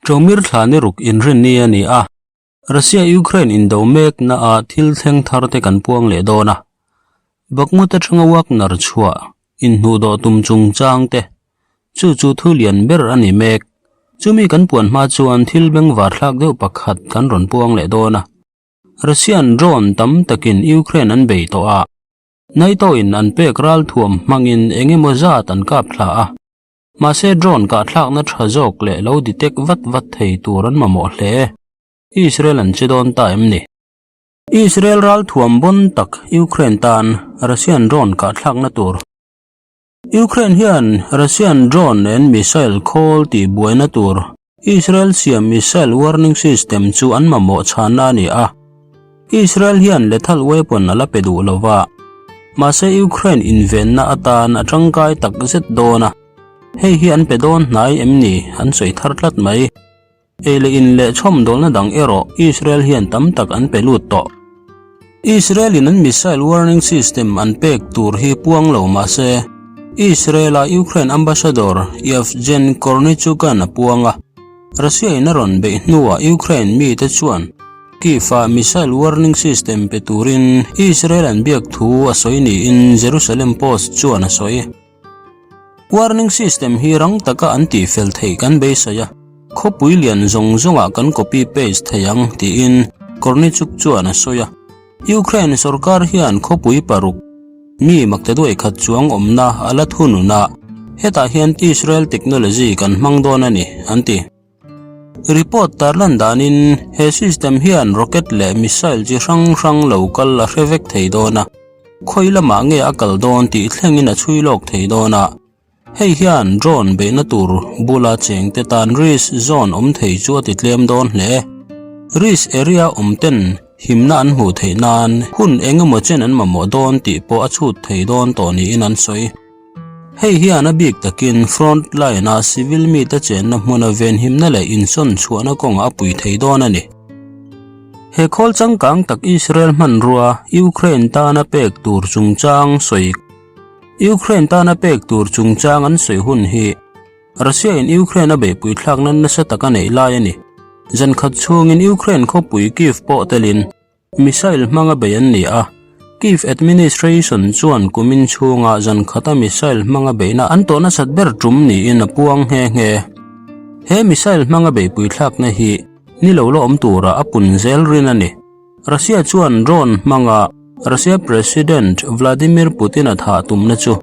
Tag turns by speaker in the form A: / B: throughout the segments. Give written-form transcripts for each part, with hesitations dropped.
A: Chawmir thla ni ruk inrinni a ni a, Russia-Ukraine indo mekna ah thil thleng thar te kan puang leh dawn a. Bakhmut atanga Wagner chhuah inhnuhdawh tum chungchang te chu chu thu lian ber a ni mek. Chumi kan puan hma chuan thil bengvar thlak deuh pakhat kan rawn puang leh dawn a. Russian drone tam takin Ukraine an bei tawh a, NATO in an pek ralthuam hmangin eng emaw zat an kap thla a. Mahse drone kahthlakna tha zawk leh lo detect vat vat thei tur an mamawh hle. Israel an che dawn ta em ni? Israel ralthuam bawn tak Ukraine tan Russian drone kahthlakna tur. Ukraine hian Russian drone and missile khawl tih buaina tur Israel siam missile warning system chu an mamawh chhanna a ni a. Israel hian lethal weapon a la pe duh lo va, mahse Ukraine invenna atan a tangkai tak zet dawn a, hei hi an pe dawn hnai em ni an sawi thar tlat mai. Ei leh in leh chhawmdawlna dang erawh Israel hian tam tak an pe lut tawh. Israel-in an missile warning system an pek tur hi puang lo mah se, Israel-a Ukraine ambassador Yevgen Kornichuk-a'n a puang a. Russia-in a rawn beih hnuah Ukraine mite chuan Kyiv-ah missile warning system pe turin Israel an biak thu a sawi niin Jerusalem Post chuan a sawi. Warning system hi rang taka an tihfel theih kan beisei a, khawpui lian zawng zawngah kan copy paste thei ang, tiin Kornichuk chuan a sawi a. Ukraine sorkar hian khawpui paruk mi maktaduai khat chuang awmna a la thunun a, hetah hian Israel technology kan hmang dawn a ni, an ti. Report tarlan danin he system hian rocket leh missile chi hrang hrang lo kal a hre vek thei dawn a, khawi lamah nge a kal dawn tih thlengin a chhui lawk thei dawn a. Hei hian drone beihna tur bula chengte tan risk zone awm thei chu a ti tlem dawn hle. Risk area awm ten himna an hmuh theih nan hun eng emaw chen an mamawh dawn tih pawh a chhut thei dawn tawh niin an sawi. Hei hian a bik takin front line-a civil mite chenna hmuna venhimna leh insawn chhuahna kawngah a pui thei dawn a ni. He khawl changkang tak Israel hmanrua Ukraine tana pek tur chungchang sawi Ukraine tana pek tur chungchang an sawi hun hi Russia-in Ukraine a beihpui thlakna nasa tak a neih lai a ni. Zan khat chhungin Ukraine khawpui Kyiv pawh telin Missile hmanga bei an ni a, Kyiv administration chuan kumin chhunga zan khata missile hmanga beihna an tawh nasat ber tum niin a puang nghe nghe. He missile hmanga beihpui thlakna hi ni lo la awm tura a pun zel rin a ni. Russia chuan drone hmanga Russia President Vladimir Putin a thah tumna chu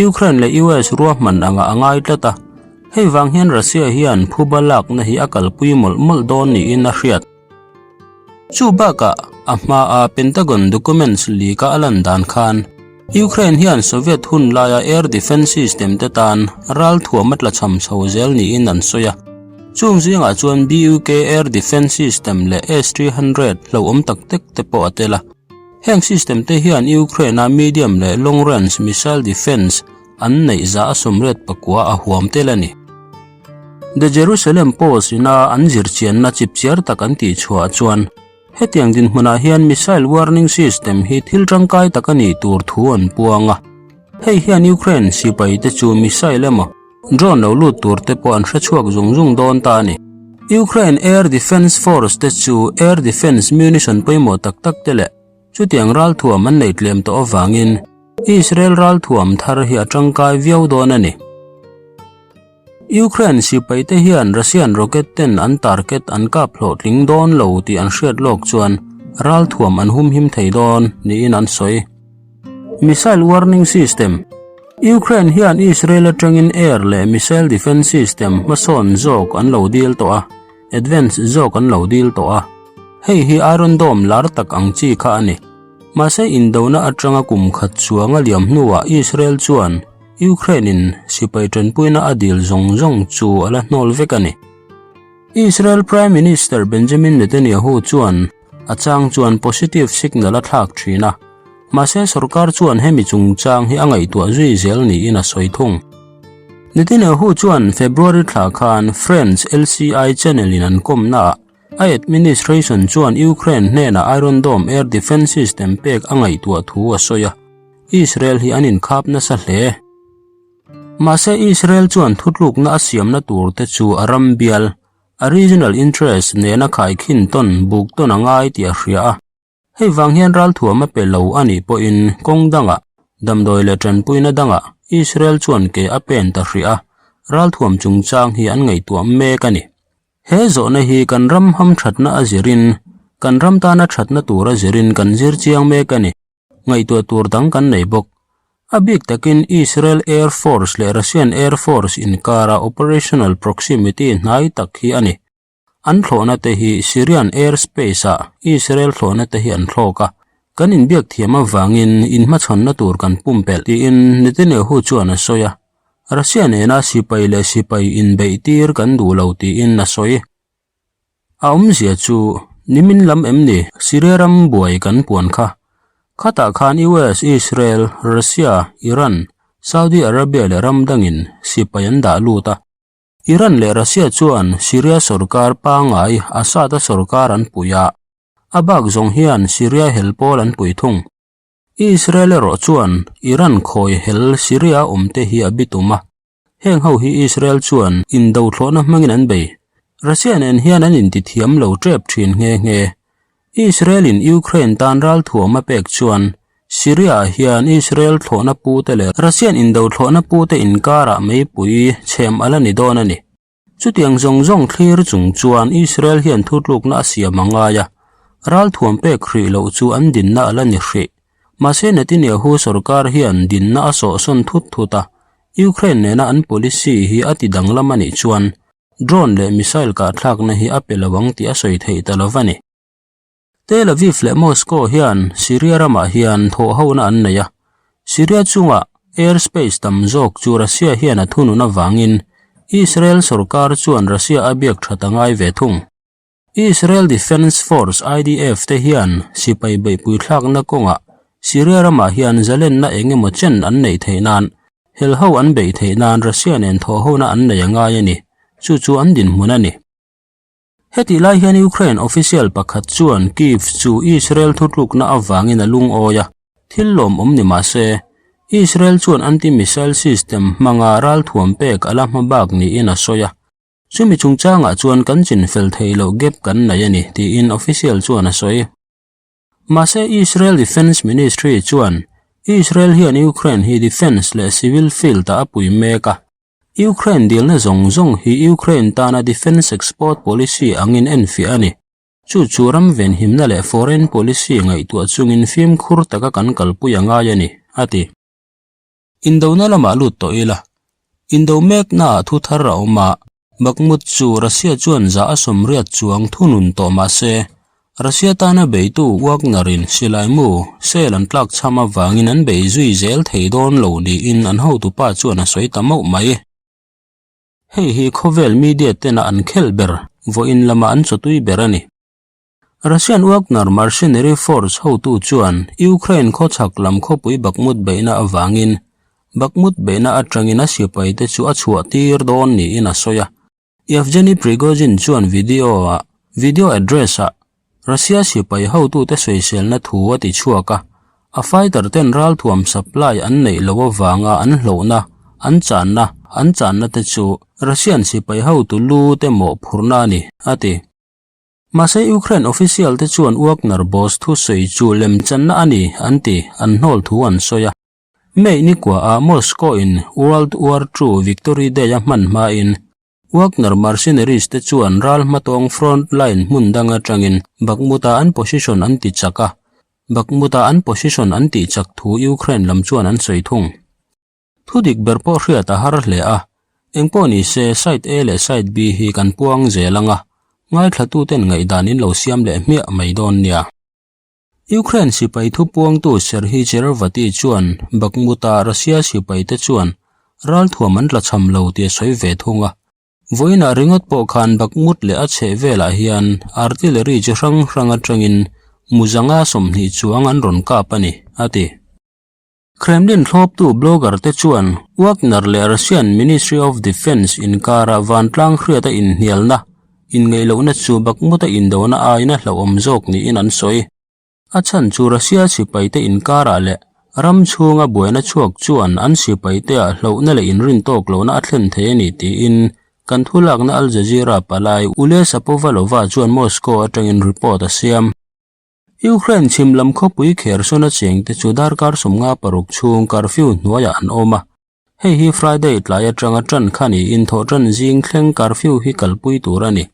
A: Ukraine leh US ruahman anga a ngai tlat a, hei vang hian Russia hian phuba lakna hi a kalpui mawlh mawlh dawn niin a hriat. Chu bakah, a hmaa Pentagon documents leak-a a lan dan khan, Ukraine hian Soviet hun laia air defense system te tan ralthuam a tlachham chho zel niin an sawi a. Chung zingah chuan BUK air defense system leh S-300 hlauhawm tak tek te pawh a tel a. Heng system te hian Ukraine-a medium leh long range missile defense an neih zah a 84 a huam tel a ni. The Jerusalem Post ina an zirchianna chipchiar tak an tih chhuah chuan hetiang dinhmunah hian missile warning system hi thil tangkai tak a nih tur thu an puang a. Hei hian Ukraine sipai te chu missile emaw drone lo lut tur te pawh an hre chhuak zung zung dawn ta a ni. Ukraine Air Defense Force te chu air defense munition pawimawh tak tak te leh chutiang ralthuam an nei tlem tawh avangin Israel ralthuam thar hi a tangkai viau dawn a ni. Ukraine sipaite hian Russian rocket ten an target an kap hlawhtling dawn lo tih an hriat lawk chuan ralthuam an humhim thei dawn niin an sawi. Missile warning system, Ukraine hian Israel atangin air leh missile defense system hmasawn zawk an lo dil tawh a, advance zawk an lo dil tawh a. Hei hi Iron Dome lar tak ang chi kha a ni. Mahse indona atanga kum khat chuang a liam hnuah Israel chuan Ukraine-in sipai tanpuina a dil zawng zawng chu a la hnawl vek a ni. Israel Prime Minister Benjamin Netanyahu chuan a chang chuan positive signal a thlak thin a, mahse sorkar chuan hemi chungchang hi a ngaihtuah zui zel niin a sawi thung. Netanyahu chuan February thla khan French LCI channel-in an kawmnaah a administration chuan Ukraine hnenah Iron Dome air defense system pek a ngaihtuah thu a sawi a. Israel hi an inkhap nasa hle. Mahse Israel chuan thutlukna a siamna tur te chu a ram bial. A regional interest nena khaikhin tawn buk tawn a ngai tih a hria a. Hei vang hian ralthuam a pe lo a nih pawhin kawng dangah, damdawi leh tanpuina dangah Israel chuan ke a pen ta hrih a, ralthuam chungchang hi an ngaihtuah mek a ni. He zawhna hi kan ram hamthatna a zirin, kan ram tana thatna tur a zirin kan zir chiang mek a ni. Ngaihtuah tur dang kan nei bawk. A bik takin Israel Air Force leh Russian Air Force inkara operational proximity hnai tak hi a ni. An thlawhna te hi Syrian air space ah Israel thlawhna te hi an thlawk a, kan inbiak thiam avangin inhmachhawnna tur kan pumpelh tiin Netanyahu chuan a sawi a. Russia nena sipai leh sipai inbeih tir kan duh lo tiin a sawi. A awmzia chu nimin lam em ni Syria ram buai kan puan kha. Khatah khan US, Israel, Russia, Iran, Saudi Arabia leh ram dangin sipai an dah lut a. Iran leh Russia chuan Syria sorkar pangngai Assad-a sorkar an pui a, a bak zawng hian Syria hel pawl an pui thung. Israel erawh chuan Iran khawi hel Syria awmte hi a bitum a, heng ho hi Israel chuan indo thlawhna hmangin an bei. Russia nen hian an intithiam lo tep thin nghe nghe. Israel-in Ukraine tan ralthuam a pek chuan Syria-ah hian Israel thlawhna pute leh Russian indo thlawhna pute inkarah meipui chhem a la ni dawn a ni. Chutiang zawng zawng thlir chung chuan Israel hian thutlukna a siam a ngai a, ralthuam pek hrih loh chu an dinna a la ni hrih. Mahse Netanyahu sorkar hian dinna a sawhsawn thut thut a, Ukraine nena an policy hi a ti danglam a nih chuan Drone leh missile kahthlakna hi a pe lo ang tih a sawi theih ta lo va ni. Tel Aviv leh Moscow hian Syria ramah hian thawhhona an nei a, Syria chunga air space tam zawk chu Russia hian a thunun avangin Israel sorkar chuan Russia a biak that a ngai ve thung. Israel Defense Force, IDF, te hian sipai beihpui thlakna kawngah Syria ramah hian zalenna eng emaw chen an neih theih nan Helho an beih theih nan Russia nen thawhhona an nei a ngai a ni. Chu chu an dinhmun a ni. Hetih lai hian Ukraine official pakhat chuan Kyiv chu Israel thutlukna avangin a lungawi a, thil lawmawm ni mah se, Israel chuan anti-missile system hmanga ralthuam pek a la hma bak niin a sawi a. Chumi chungchangah chuan kan chinfel theih loh gap kan nei a ni, tiin official chuan a sawi. Mahse Israel Defence Ministry chuan Israel hian Ukraine hi defence leh civil field-ah a pui mek a. Ukraine dilna zawng zawng hi Ukraine tana defence export policy angin enfiah a ni. Chu chu ram venhimna leh foreign policy ngaihtuah chungin fimkhur taka kan kalpui a ngai a ni, a ti. Indona lamah lut tawh ila, indo meknaah thu thar a awm a, Bakhmut chu Russia chuan zah a sawmriat chuang thunun tawh mah se, Russia tana beitu Wagner-in silai mu sel an tlak chham avangin an bei zui zel thei dawn lo niin an hotupa chuan a sawi ta mauh mai. Hei hi khawvel media tena an khelh ber, vawiin lama an chawtui ber a ni. Russian Wagner mercenary force hotu chuan Ukraine khawchhak lam khawpui Bakhmut beihna avangin Bakhmut beihna atangin a sipaite chu a chhuah tir dawn niin a sawi a. Yevgeny Prigozhin chuan video-ah video address-ah Russia sipai hotute sawiselna thu a ti chhuak a, a fighter ten ralthuam supply an neih loh avanga an hlauhna, an channa, an channa te chu Russian sipai hotu lu te mawhphurhna a ni, a ti. Mahse Ukraine official te chuan Wagner boss thusawi chu lemchanna a ni an ti, an hnawl thu an sawi a. May ni kuaah Moscow in World War Two Victory Day a hman hmain Wagner mercenaries te chuan ral hmatawng front line hmun dang atangin Bakhmut-ah an position an ti chak a, Bakhmut-ah an position an tih chak thu Ukraine lam chuan an sawi thung. Thu dik ber pawh hriat a har hle a, engpawh ni se side A leh side B hi kan puang zel ang a, ngaithlatuten ngaihdan in lo siam leh hmiah mai dawn nia. Ukraine sipai thupuangtu Serhiy Chervati chuan Bakhmut-a Russia sipaite chuan ralthuam an tlachham lo tih a sawi ve thung a, vawiinah ringawt pawh khan Bakhmut leh a chhehvelah hian artillery chi hrang hrang atangin muzanga 20 chuang an rawn kap a ni, a ti. Kremlin thlawptu blogger te chuan Wagner leh Russian Ministry of Defence inkara vantlang hriata inhnialna, inngeihlohna chu Bakhmut-a indona aiin a hlauhawm zawk niin an sawi. A chhan chu Russia sipaite inkarah leh ram chhunga buaina chhuak chuan an sipaiteah hlauhna leh inrintawk lohna a thlen thei a ni tiin. Kan thulakna Al Jazeera palai Ule Sapovalova chuan Moscow atangin report a siam. Ukraine chhim lam khawpui Kherson a chengte chu darkar 56 chhung curfew hnuaiah an awm a. Hei hi Friday tlai atanga tan kha niin thawhtan zing thleng curfew hi kalpui tur a ni.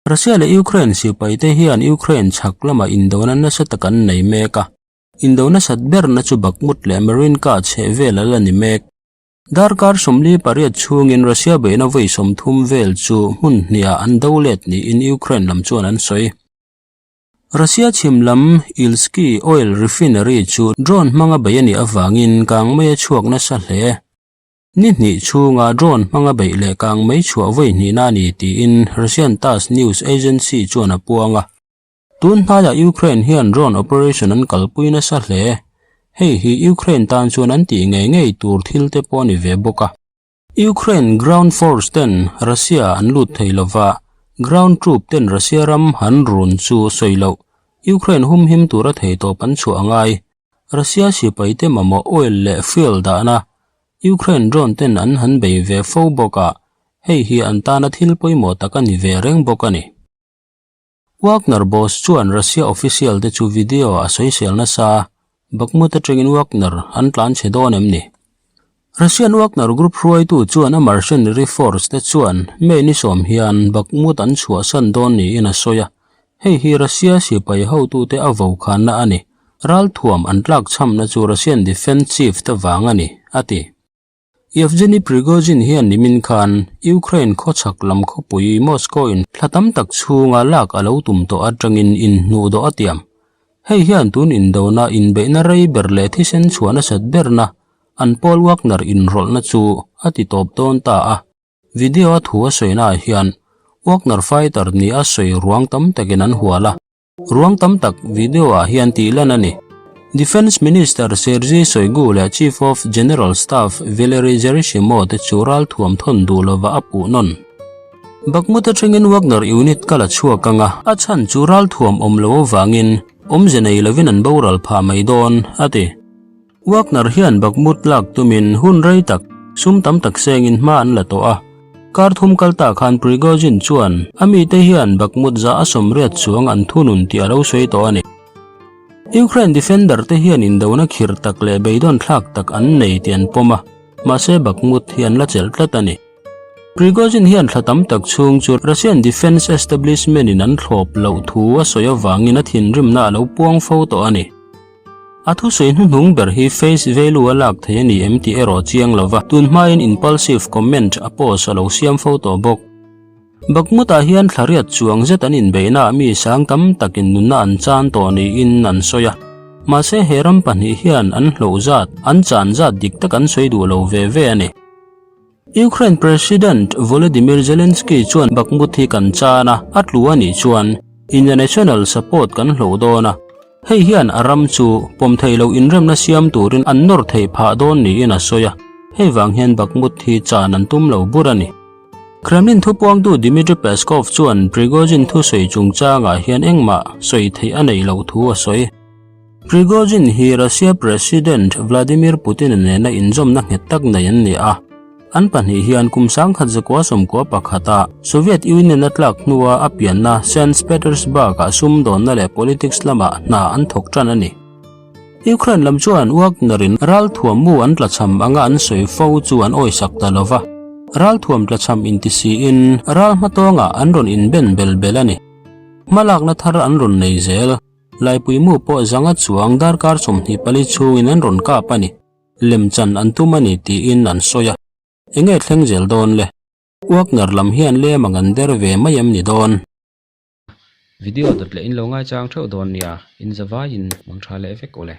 A: Russia leh Ukraine sipaite hian Ukraine chhak lamah indona nasa tak an nei mek a. Indo nasat berna chu Bakhmut leh Marinka chhehvel a la ni mek. Darkar 48 chhungin Russia beihna vawi 30 vel chu hmun hnihah an do let niin Ukraine lam chuan an sawi. Russia chhim lam Ilsky oil refinery chu drone hmanga beih a nih avangin kang mai a chhuak nasa hle. Ni hnih chhunga drone hmanga beih leh kang mai chhuah vawi hnihna a ni tiin Russian Tass news agency chuan a puang a. Tun hnaiah Ukraine hian drone operation an kalpui nasa hle. Hei hi Ukraine tan chuan an tih ngei ngei tur thil te pawh a ni ve bawk a. Ukraine ground force ten Russia an lut thei lova, ground troop ten Russia ram han run chu sawi loh. Ukraine humhim tura theitawp an chhuah a ngai. Russia sipai te mamawh oil leh fuel dahna Ukraine drone ten an han bei ve fo bawk a, hei hi an tana thil pawimawh tak a ni ve reng bawk a ni. Wagner boss chuan Russia official te chu video a sawisel nasa, Bakhmut atangin Wagner an tlan chhe dawn em ni? Russian Wagner group hruaitu chuan a mercenary force te chuan May ni sawm hian Bakhmut an chhuahsan dawn niin a sawi a, hei hi Russia sipai hotute a vokhanna a ni, ralthuam an tlakchhamna chu Russian defence chief te vang a ni, a ti. Yevgeny Prigozhin hian nimin khan Ukraine khawchhak lam khawpui Moscow in thla tam tak chhunga lak a lo tum tawh atangin inhnuh dawh a tiam. Hei hian tun indona inbeihna rei ber leh thisen chhuah nasat berna an Paul Wagner inrawlhna chu a ti tawp dawn ta a. Video a thu a sawinaah hian Wagner fighter ni a sawi ruang tam takin an hual a. Ruang tam tak video-ah hian tih lan a ni. Defence Minister Sergei Shoigu leh Chief of General Staff Valery Gerasimov te chu ralthuam thawn duh lova a puh nawn. Bakhmut atangin Wagner unit kal a chhuak ang a, a chhan chu ralthuam awm lo avangin awmze nei lovin an boral phah mai dawn, a ti. Wagner hian Bakhmut lak tumin hun rei tak, sum tam tak sengin hma an la tawh a. Kar thum kal ta khan Prigozhin chuan a mite hian Bakhmut za a sawmriat chuang an thunun tih a lo sawi tawh a ni. Ukraine defender te hian indona khir tak leh beidawn thlak tak an nei tih an pawm a, mahse Bakhmut hi an la chelh tlat a ni. Prigozhin hian thla tam tak chhung chu Russian defence establishment in an thlawp loh thu a sawi avangin a thinrimna a lo puang fo tawh a ni. A thusawi hnuhnung ber hi face value a lak thei a ni em tih erawh chiang lo va, tun hmain impulsive comment a post a lo siam fo tawh bawk. Bakhmut-ah hian thla riat chuang zet an inbeihnaah mi sang tam takin nunna an chan tawh niin an sawi a. Mahse he ram pahnih hian an hloh zat, an chan zat dik tak an sawi duh lo ve ve a ni. Ukraine President Volodymyr Zelensky chuan Bakhmut hi kan chan a, a tlu a nih chuan international support kan hloh dawn a, hei hian a ram chu pawm theih loh inremna siam turin an nawr theih phah dawn niin a sawi a, hei vang hian Bakhmut hi chan an tum lo bur a ni. Kremlin thupuangtu Dmitry Peskov chuan Prigozhin thusawi chungchangah hian engmah sawi theih a neih loh thu a sawi. Prigozhin hi Russia President Vladimir Putin nena inzawmna nghet tak nei an ni a. An pahnih hian kum 1991 a Soviet Union a tlak hnua a pianna Saint Petersburg-ah sumdawnna leh politics lamah hna an thawk tan a ni. Ukraine lam chuan Wagner-in ralthuam mu an tlachham anga an sawi fo chu an awisak ta lo va. Ralthuam tlachham inti siin ral hmatawngah an rawn inben bel bel a ni. Hmalakna thar an rawn nei zel. Laipuimu pawh zanga chuang darkar 24 chhungin an rawn kap a ni. Lemchan an tum a ni tiin an sawi a. Enge thleng zel dawn le? Wagner lam hian lem ang an der ve mai em ni dawn?
B: Video dawt leh in lo ngaichang theuh dawn nia, in zavaiin mang tha leh vek ule.